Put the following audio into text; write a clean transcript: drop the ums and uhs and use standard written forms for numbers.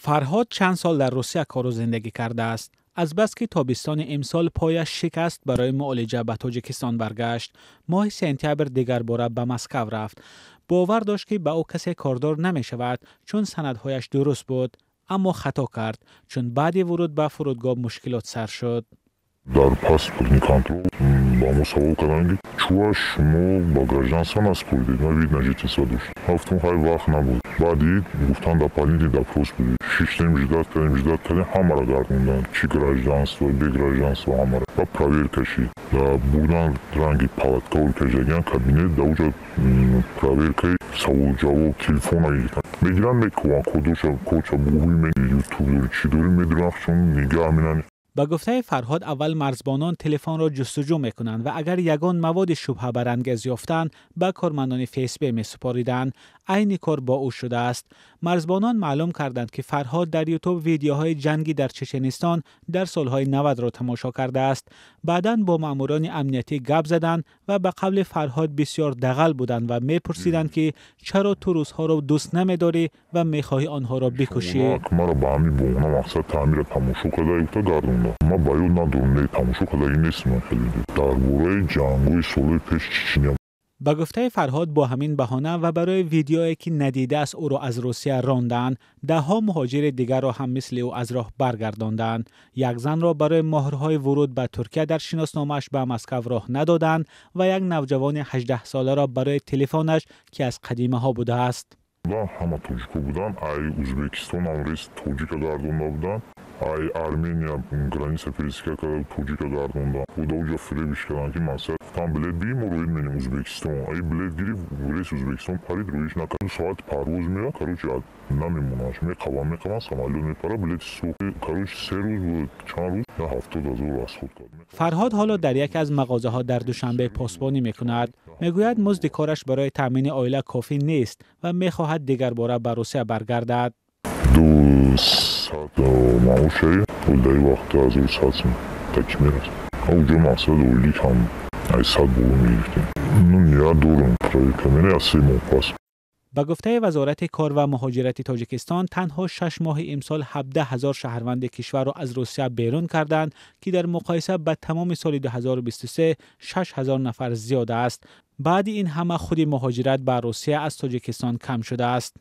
Фарҳод чанд сол дар Русия кору зиндагӣ кардааст. Азбаски тобистони имсол пояш шикаст, барои муолиҷа ба Тоҷикистон баргашт. Моҳи сентябр дигарбора ба Москав рафт. Бовар дошт, ки ба ӯ касе кордор намешавад, чун санадҳояш дуруст буд. Аммо хато кард, чун баъди вуруд ба фурудгоҳ мушкилот сар шуд. Дар паспортный контроль ба мо савол карданд, ки чуа шумо ба гражданство наспоридед, ма вид на жительство дошт. Гуфтам, хай, вақт набуд. Баъди гуфтан, дополнительный допрос буд. Шиштем, ждать кардем, ждать кардем, ҳамаро гардонданд, чи гражданство, бе гражданство, ҳамаро ба проверка шид. Бурдан ранги палаткаор кашидагиан кабинет, да уҷа проверкаи саволу ҷавоб, телефона гирифтан, мегиранд, мекуванд, кодоша, кодша буҳуи Ютуб дори, чӣ дори, медуранд, чун нигаҳ менанд. Ба гуфтаи Фарҳод, аввал марзбонон телефонро ҷустуҷӯ мекунанд ва агар ягон маводи шубҳабарангез ёфтанд, ба кормандони ФСБ месупориданд. Айни кор бо ӯ шудааст. Марзбонон маълум карданд, ки Фарҳод дар Ютуб видеоҳои ҷангӣ дар Чеченистон дар солҳои 90-ро тамошо кардааст. Баъдан бо маъмурони амниятӣ гап заданд ва ба қавли Фарҳод, бисёр дағал буданд ва мепурсиданд, ки чаро ту русҳоро дӯст намедорӣ ва мехоҳӣ онҳоро бикушӣ. Маро ба ҳамин баҳона, мақсад, таъмира тамошо карда гуфта гардонда. Ман ба ёд надорам, не, тамошо кардагӣ нестам. Хеле дар бораи ҷангҳои солҳои пеш Чечения. Ба гуфтаи Фарҳод, бо ҳамин баҳона ва барои видеое, ки надидааст, ӯро аз Русия ронданд. Даҳҳо муҳоҷири дигарро ҳам мисли ӯ аз роҳ баргардонданд. Як занро барои муҳрҳои вуруд ба Туркия дар шиносномааш ба Москав роҳ надоданд ва як навҷавони 18-соларо барои телефонаш, ки аз қадимаҳо будааст. Ҳама тоҷико буданд. Ай Узбекистонам рейс тоҷика гардонда буданд, ай Армения граница пересекать карда, тоҷика гардонда. Худа уҷа фиребиш карданд, ки мақсад там билет бигир, мо роид менем Узбекистон. Ай билет гирифт, рейс Узбекистон парид, роиш накард. Соати парвоз меяд, короче, намемонаш, меқавам, меқавам, самолёт мепара, билети сӯхти. Короче, 3 рӯз, чанд рӯз 70 000 расход кард. Фарҳод ҳоло дар яке аз мағозаҳо дар Душанбе посбонӣ мекунад. Мегӯяд, музди кораш барои таъмини оила кофӣ нест ва мехоҳад дигарбора ба Русия баргардад. 200 маошаи даи вақт 1100 сум таки мерасад. Уҷо, мақсад, ойлик ҳам ай 100 боло мегирифтем. Ну, ният дорам, проверка мера аз 3 моҳ пас. Ба гуфтаи Вазорати кор ва муҳоҷирати Тоҷикистон, танҳо 6 моҳи имсол 17 ҳазор шаҳрванди кишварро аз Русия берун карданд, ки дар муқоиса ба тамоми соли 2023 6 ҳазор нафар зиёд аст. Баъди ин ҳама худи муҳоҷират ба Русия аз Тоҷикистон кам шудааст.